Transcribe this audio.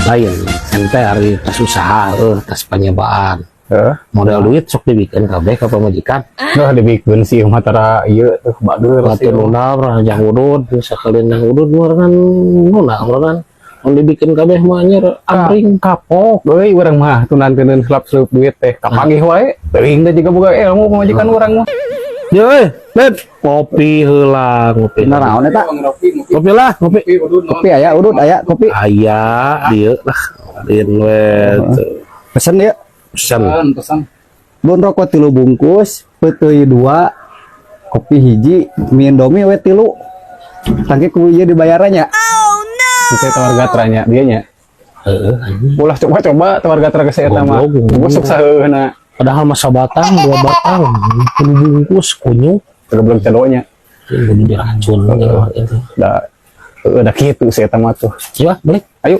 Lain ente ari tas usaha tas panyabaan. Heeh. Modal duit sok dibikeun kabeh ka pamajikan. Duh, dibikeun sih mah tara ieu tuh bager Batu sih. Nunda pernah jang udud, sakalian jang udud mah kan nunda kan. Mun dibikeun kabeh mah anjir amring. Kapok euy urang mah tuh nanteun selap-selup duit teh kapanggih wae. Teuing da juga boga ilmu pamajikan urang mah. Yo euy, Beb, kopi heula, ngopi. Bener naon eta? Ngopi lah, ngopi. Kopi aya, udud aya, kopi. Aya dieu lah. Lain we tuh. Pesen ya. Pesan. Pesan. Bun rokok tilu bungkus, peuteuy dua, kopi hiji, mie Indomie we tilu. Tangke ku ieu dibayarannya. Itu tawar gatranya dia nya. Heeh, anjing. Ulah coba-coba tawar gatra ke eta mah. Goblok. Busuk saheuna. Padahal masa batang, dua batang, tilu bungkus, kunyuk. Goblok cadonya. Ini diracun gitu. Da heueuh da kitu si eta mah tuh. Ya, balik. Ayo.